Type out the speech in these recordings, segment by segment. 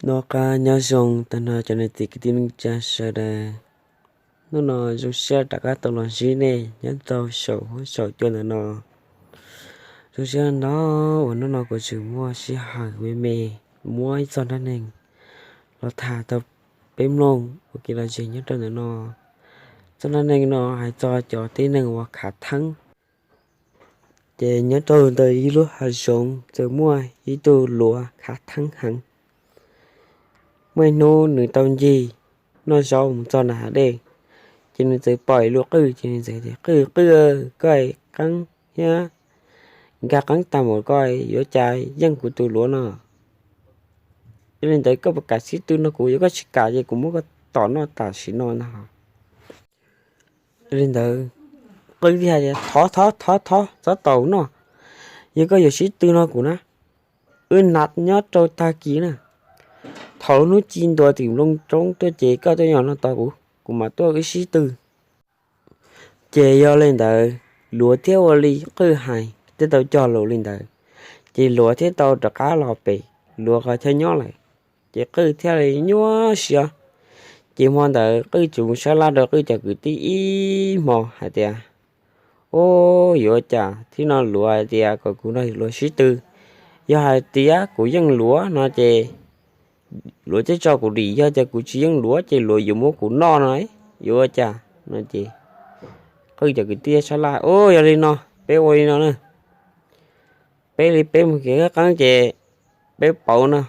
Noj qab nyob zoo tag nrho cov niam txiv kwv tij neej tsa sawv daws. Hnub no zoo siab rov qab tau los ntsib nej nyob rau saum huab saum cua ntawm no. Zoo siab ntau uas hnub no kuv tseem muaj sij hawm me me muab ib txoj dab neeg los tham rau peb mloog ua kev lom zem nyob rau ntawm no. Txoj dab neeg no hais txog cov tib neeg uas khav theeb. Ces nyob rau ntawm ib lub hav zoov txawm muaj ib tug luav khav theeb heev. Muaj ib hnub nws tau ncig noj zaub mus txog nram hav dej, ces nws txawm pom ib lub qwj, ces nws txawm tias, Qwj, qwj, koj qeeb thiab nkag qeeb tag mus, koj yuav cas yeej kuv tus luav no. Yog li ntawd koj puas kam sib tw nrog kuv? Yog koj tsis kam ces kuv muab koj tom noj tam sim no ntag. Yog li ntawd qwj thiaj hais tias, Thov, thov, thov, thov, txhob tom noj. Yog koj yuav sib tw nrog kuv na, wb nab nyob rau tag kis na, thaum lub hnub ci ntua tim nplooj roob tuaj ces koj tuaj nyob no tos kuv, kuv mam tuaj wb sib tw. Ces yog li ntawd luav thiaj ua li qwj hais, thiaj tau cog lus li ntawd. Ces luav thiaj tau rov qab los pem luav qhov chaw nyob lawm. Ces qwj thiaj li nyuaj siab. Ces hmo ntawd qwj tsuas mus sab laj rau qwj cov kwv tij ib hmo hais tias, Ub, yuav ua cas thiab no, luav hais tias kom kuv nrog luav sib tw. Yog hais tias kuv yeej luav no ces luav thiaj tso kuv dim, yog tias kuv tsis yeej luav ces luav yuav muab kuv noj no, yuav ua cas no. Ces qwj cov kwv tij sab laj, Ub, yog li no peb ua li no na, peb li peb mus kev qeeb ces peb pauv no,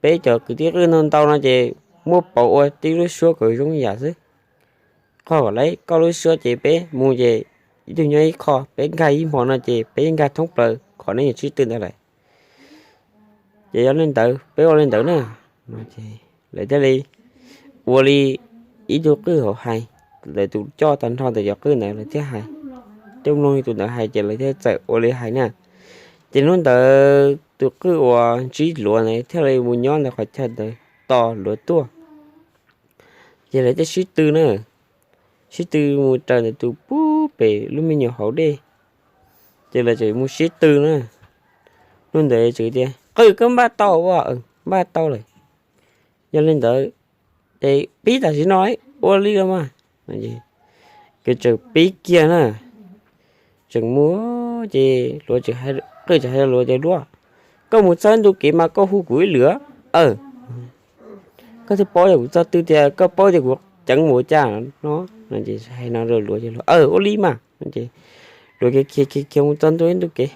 peb cov kwv tij qwj ntau ntau no ces muab pauv ua tib lub suab kom zoo yam xwb. Qhov kom lawv koj lub suab ces peb mus ces ib tug nyob ib qho, peb nkag ib hmo no ces peb yeej nkag thoob plaws qhov nej yuav sib tw ntawd lawm. Ces yog li ntawd peb ua li ntawd na. Lawv thiaj li ua li ib tug qwj hauv hais, lawv tus coj tag nrho ntawm cov qwj ntawd lawv thiaj hais, coj mloog li tus ntawd hais ces lawv thiaj txawm ua li hais na. Ces hnub ntawd tus qwj uas ntsib luav ntawd thiaj li mus nyob ntawm qhov chaw ntawd tos luav tuaj. Ces lawv thiaj sib tw na, sib tw mus raws ntawm tus pub pem lub me nyuam hauv dej. Ces lawv tseem mus sib tw na. Hnub ntawd tseem tias, Qwj, koj npaj tau as? Npaj tau lawm. Yog li ntawd ces pib tam sim no ua li los mas. Ces tseem pib kiag na, tseem mus ces luav, qwj tseem hais rau luav tias, Luav, koj mus txog ib ntu kev mas koj hu kuv ib lwm. Aw, koj thiaj paub yog kuv txog twg tias koj paub tias kuv ceev mus cas no. Ces hais no rau luav ces luav, Aw, ua li mas. Ces luav khiav khiav khiav mus txog ntua ib ntu kev,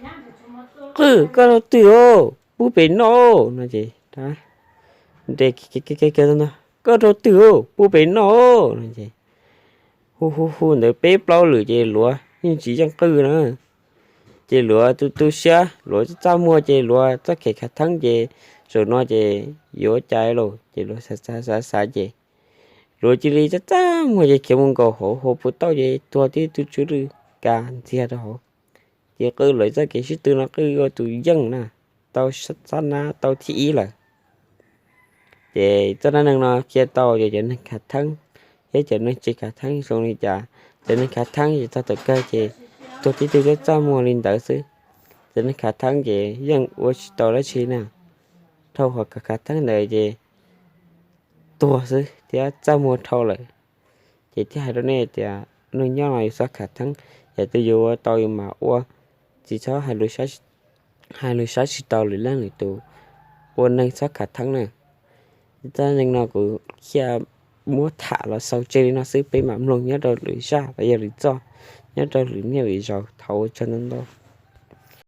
Qwj, koj rau twg os? Pub pem no no ces nres, Koj rau twg os? Pub pem no no ces hu hu hu ntawd peb plaub lwm ces luav yeej tsis yeej qwj na. Ces luav tu tu siab, luav txaj muag ces luav txoj kev khav theeb ces zaum no ces yuav ua cas lauj? Ces luav xav xav xav ces luav cia li txaj txaj muag ces khiav mus nkaum hauv hauv puas tauj ces tuag tib tug tswv lwj ka ntxiag rau hauv. Ces qwj lawv txoj kev sib tw no qwj ua tus yeej na, tau xab nab tau thib ib lawm. Ces txoj dab neeg no qhia tau cov neeg khav theeb thiab cov neeg tsis khav theeb zoo li cas. Cov neeg khav theeb ces txog thaum kawg ces tuag tib tug txaj txaj muag li ntawd xwb. Cov neeg khav theeb ces yeej ua tsis tau dab tsi na, dhau qhov khav theeb ntawd ces tuag xwb thiab txaj muag dhau lawm. Ces thiaj hais rau nej tias neeg nyob no yus txhob khav theeb, yog tus yus ua tau yus mam ua, tsis txhob hais lus saib tsis taus lwm leej lwm tus, ua neeg txhob khav theeb na. Txoj neeg no kuv thiaj muab tham los xaus tseg li no xwb, peb mam mloog nyob rau lwm zaj los yog lwm txoj, nyob rau lwm niaj lwm zaus. Thov ua tsaug ntau ntau.